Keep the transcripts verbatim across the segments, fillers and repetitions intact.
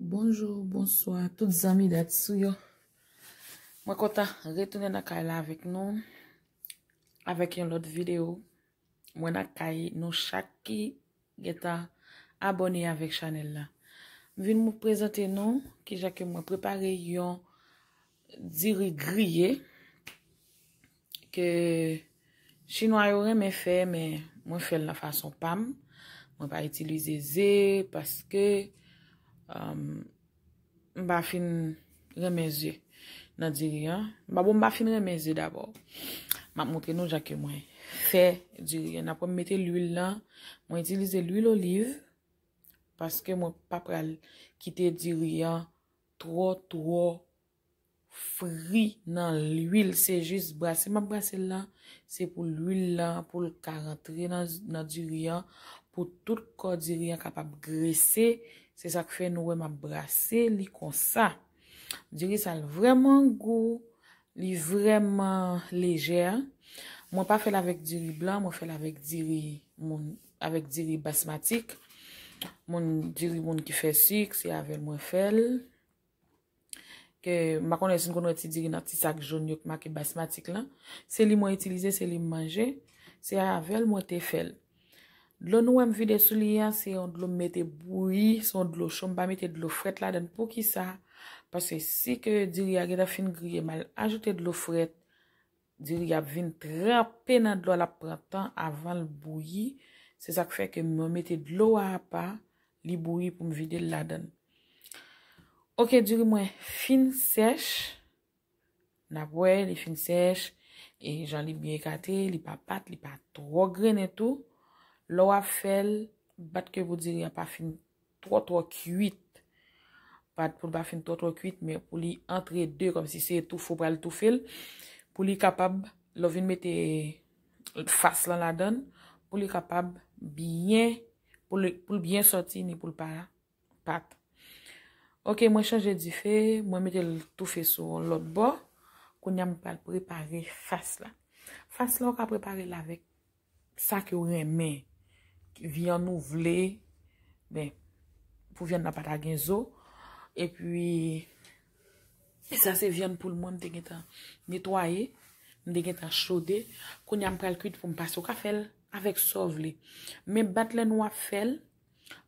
Bonjou, bonswa, tout zanmi Datsou yo. Mwen kontan retounen nan kay la avèk nou, avèk yon lòt videyo. Mwen nan kay nou chak ki gentan abòne avèk chanèl la. M vin mwen prezante nou kijan ke mwen prepare yon diri griye ke chinwa yo renmen fè, men mwen fè l nan fason pa m. Mwen pa itilize ze paske um, m pa fin renmen ze nan diri an. M pa bon, m pa fin renmen ze dabò. M ap montre nou jan ke mwen fè diri an. Apre m mete lwil lan, mwen itilize lwil oliv paske mwen pa pral kite diri an twò twò fri nan lwil. Se jis brase m ap brase l lan. Se pou lwil lan, pou l ka rantre nan, nan diri an, pou tout kò diri an kapab grese. Se sa k fè nou wè m ap brase li konsa. Diri sa l vrèman gou, li vrèman lejè. Mwen pa fè l avèk diri blan, mwen fè l avèk diri moun, avèk diri basmatik. Moun, diri moun ki fè sik, se avè l mwen fè l. Ke m pa konnen si n konn wè ti diri nan ti sak jòn yo k make basmatik lan. Se li mwen itilize, se li m manje. Se avè l mwen te fè l. Dlo nou wè m vide sou li a, se yon dlo m mete bouyi, se yon dlo cho, m pa mete dlo frèt ladan l. Poukisa? Paske si ke diri a gentan fin griye, m al ajoute dlo frèt, diri a ap vin tranpe nan dlo a, l ap pran tan avan l bouyi. Se sa k fè ke mwen mete dlo a apa, li bouyi pou m vide l ladan l. Oke, diri mwen fin sèch. N ap wè, li fin sèch. E jan li byen ekate, li pa pat, li pa twò grennen tou. Lè w ap fè l, bat ke pou diri a pa fin twò twò kwit. Bat pou l pa fin twò twò kwit, men pou li antre de, kòmsi se toufe w pral toufe l. Pou li kapab, lè w vin mete fas lan ladan l, pou li kapab byen, pou li, pou l byen sòti, ni pou l pa pat. Oke, mwen chanje dife, mwen mete l toufe sou yon lòt bò. Kounye a m pral prepare fas la. Fas la, ou ka prepare l avèk sa ke w renmen. Vyann ou vle, men, pou vyann nan pa ta gen zo. Epi, sa se vyann poul mwen, m te gentan netwaye, m te gentan chode. Kounye a m pral kwit pou m pase. Ou ka fè l avèk sa w vle. Men bat lè nou ap fè l,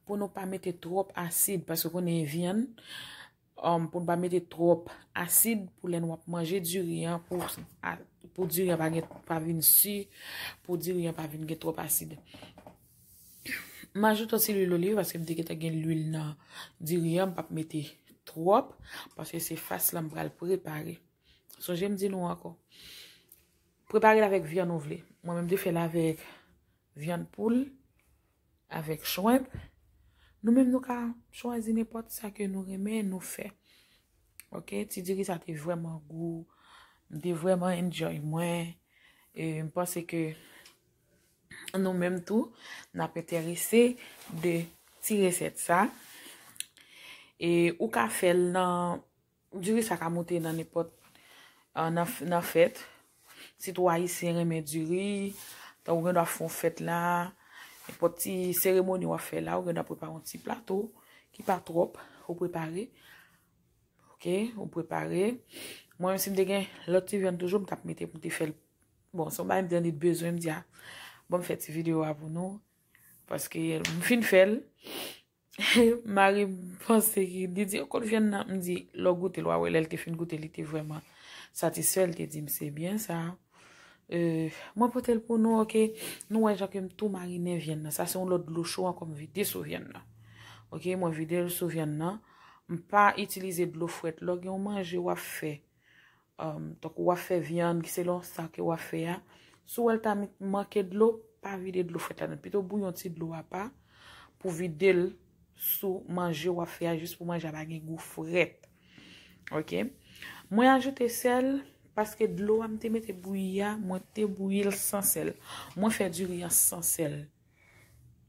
pou nou pa mete twòp asid, paske konnen vyann, um, pou n pa mete twòp asid pou lè nou ap manje diri an, pou, a, pou diri an pa gen, pa vin si, pou diri an pa vin gen twòp asid. M ajoute yon ti lwil oliv, paske m te gentan gen lwil nan diri an, m p ap mete twòp, paske se fas la m pral prepare. Sonje m di nou ankò, prepare l avèk vyann ou vle. Mwen menm, m te fè l avèk vyann poul, avèk chwenp. Nou menm, nou ka chwazi nenpòt sa ke nou renmen, nou fè. Oke, ti diri sa te vrèman gou. M te vrèman enjoy mwen. E m panse ke nou menm tou, n ap enterese de ti resèt sa. E ou ka fè l nan, diri sa ka moute nan nenpòt, ah, nan, nan fèt. Sitou Ayisyen renmen diri, tan ou gen dwa fè yon fèt la, nenpòt ti seremoni w ap fè la, ou gen dwa prepare yon ti plato ki pa twòp, ou prepare. Oke, ou prepare. Mwen menm, si m te gen lòt ti vyann toujou, m t ap mete pou m te fè l. Bon, se yon bagay m te annik bezwen, m di, a, bon, m fè ti videyo a pou nou. Paske m fin fè l. Mari m panse ki, li di, "Kot vyann nan?" M di, "Lè w goute l, w a wè." Lè l te fin goute, li te vrèman satisfè. Li te di m, "Se byen sa." E, mwen pote l pou nou, oke. Nou wè jan ke m tou marinen vyann nan. Sa se yon lòt dlo cho ankò m vide sou vyann nan. Oke, mwen vide l sou vyann nan. M pa itilize dlo frèt. Lè w gen yon manje w ap fè, um, tankou w ap fè vyann, ki selon sa ke w ap fè a. Si w wè l ta mi-, manke dlo, pa vide dlo frèt ladan. Pito bouyi yon ti dlo apa pou vide l sou manje w ap fè a, jis pou manje a pa gen gou frèt. Oke. Mwen ajoute sèl, paske dlo a m te mete bouyi a, mwen te bouyi l san sèl. Mwen fè diri an san sèl.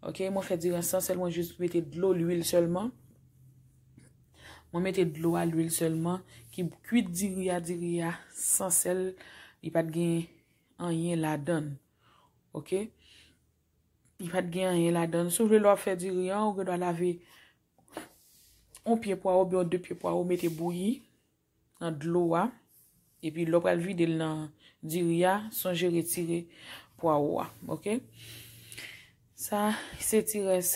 Oke, mwen fè diri an san sèl, mwen jis mete dlo, lwil sèlman. Mwen mete dlo a, lwil sèlman, ki kwit diri a, diri a san sèl, li pa t gen anyen ladan l. Oke? Li pa t gen anyen ladan l. Si w vle, lè w ap fè diri an, ou gen dwa lave yon pye pwawo oubyen yon de pye pwawo, mete bouyi nan dlo a. Epi lè w pral vide l nan diri a, sonje retire pwawo a. Oke? Sa, se ti rès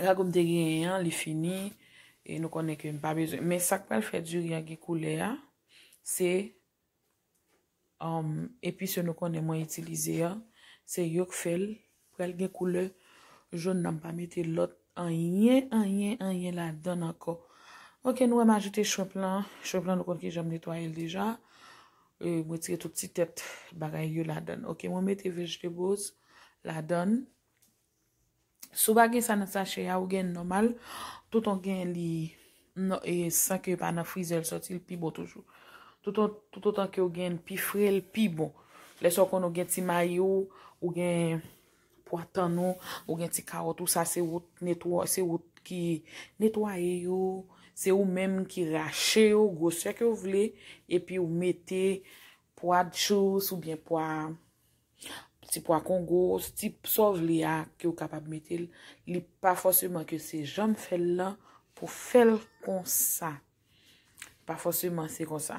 ragout m te genyen an, li fini. E nou konnen ke m pa bezwen. Men sa k pral fè diri a gen koulè a, se um, epis yo nou konnen mwen itilize a, se yo k fè l pral gen koulè jòn nan. M pa mete lòt anyen, anyen, anyen ladan ankò. Oke, nou wè m ajoute shrimp lan. Shrimp lan nou konn kijan m netwaye l deja. E, mwen retire tout ti tèt bagay yo ladan. Oke, mwen mete vegetables ladan. Si w pa gen sa nan sachè a, ou gen nòmal. Toutan w gen li nan, e, san ke pa nan frizè l sòti, l pi bon toujou. Toutan, toutotan ke w gen l pi fre, l pi bon. Lè sa w konn ou gen ti mayi w, ou gen pwa tann ou, ou gen ti kawòt ou, sa se wout netwa, se wout ki netwaye yo, se ou menm ki rache yo, gwosè ke w vle, epi w mete pwa chous oubyen pwa ti pwa kongo, ti sa w vle a ke w kapab mete l. Li pa fòseman ke se jan m fè l lan pou fè l konsa. Pa fòseman se konsa.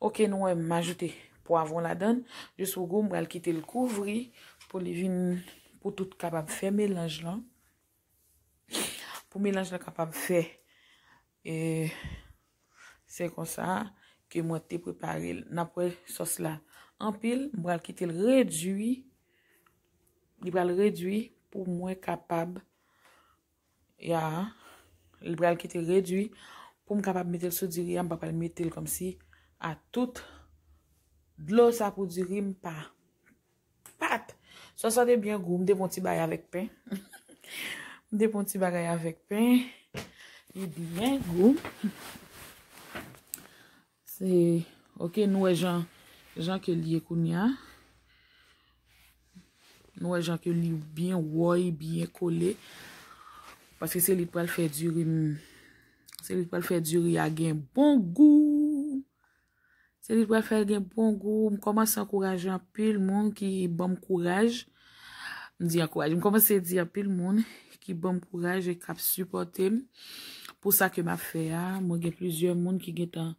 Oke, nou wè m ajoute pwavwon ladan l. Jis pou gou, m pral kite l kouvri pou li vin, pou tout kapab fè melanj lan. Pou melanj lan kapab fè, e, se konsa ke mwen te prepare l. N ap wè sòs la anpil, m pral kite l redui. Li pral redui pou mwen kapab, ya, li pral kite redui pou m kapab mete l sou diri a, m pa pral mete l kòmsi a tout dlo sa pou diri m pa pat. Sòs la te byen gou, m te pran ti bagay avèk pen. M te pran ti bagay avèk pen. Li byen gou. Se, oke, nou wè jan, jan ke li ye kounye a. Nou wè jan ke li byen woy, byen kole. Paske se li k pral fè diri m, se li k pral fè diri a gen bon gou. Se li k pral fè l gen bon gou. M kòmanse ankouraje anpil moun ki ban m kouraj. M di ankouraje. M kòmanse di anpil moun ki ban m kouraj e k ap sipòte m pou sa ke m ap fè a. Mwen gen plizyè moun ki gentan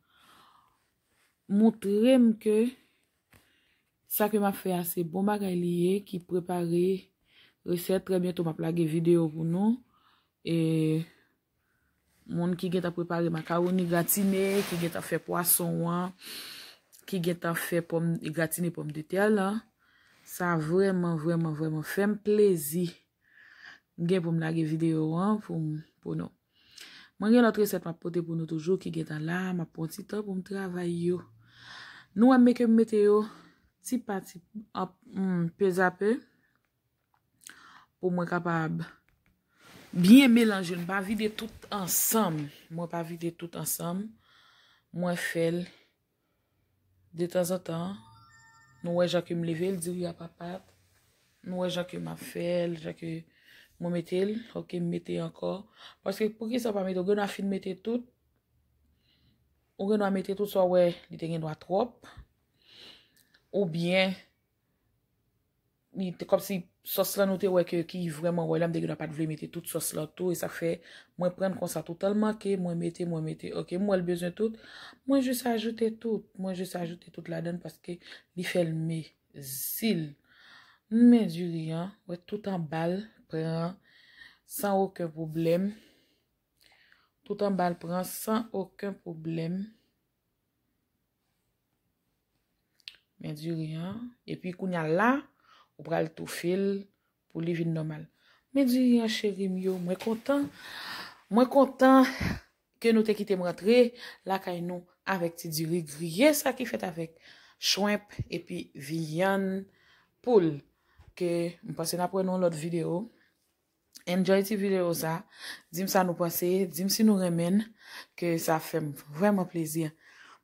montre m ke sa ke m ap fè a se bon bagay li ye, ki prepare resèt. Trè byento m ap lage videyo pou nou. E moun ki gentan prepare makawoni gratine, ki gentan fè pwason an, ki gentan fè pòm, gratine pòmdetè lan. Sa vrèman, vrèman, vrèman fè m plezi. M gen pou m lage videyo an pou, pou nou. Mwen gen lòt resèt m ap pote pou nou toujou ki gentan la, m ap pran ti tan pou m travay yo. Nou wè m ke m mete yo ti pa ti, ap, mm, pezape pou mwen kapab byen melanje l. M pa vide tout ansanm. Mwen pa vide tout ansanm. Mwen fè l detanzantan. Nou wè jan ke m leve l, diri a pa pat. Nou wè jan ke m ap fè l, jan ke mwen mete l. Oke, m mete ankò. Paske pou ki sa w pa mete, ou gen dwa fin mete tout. Ou gen dwa mete tout sa w wè li te gen dwa twòp. Oubyen li te kòmsi sòs lan nou te wè ke ki vrèman wè la, m te gen dwa pa t vle mete tout sòs lan tou, e sa k fè mwen pran konsa tou tan l manke, mwen mete, mwen mete. Oke, m wè l bezwen tout, mwen jis ajoute tout, mwen jis ajoute tout ladan l paske li fè l mezi l. Men diri an, wè tout anba l pran san okenn pwoblèm. Tout anba l pran san okenn pwoblèm. Men diri an. Epi kounye a la, ou pral toufe l pou li vin nòmal. Men diri an, cheri m yo, mwen kontan. Mwen kontan ke nou te kite m rantre lakay nou avèk ti diri griye sa ki fèt avèk shrimp epi vyann poul. Ke m panse n ap wè nan yon lòt videyo. Enjoy ti videyo sa. Di m sa nou panse. Di m si nou renmen l. Ke sa fè m vrèman plezi.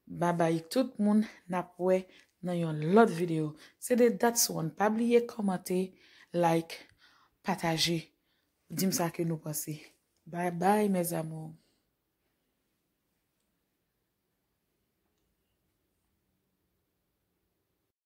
Babay tout moun. N ap wè nan yon lòt videyo. Se te That's One. Pa bliye kòmante, like, pataje. Di m sa ke nou panse. Babay, mes amours.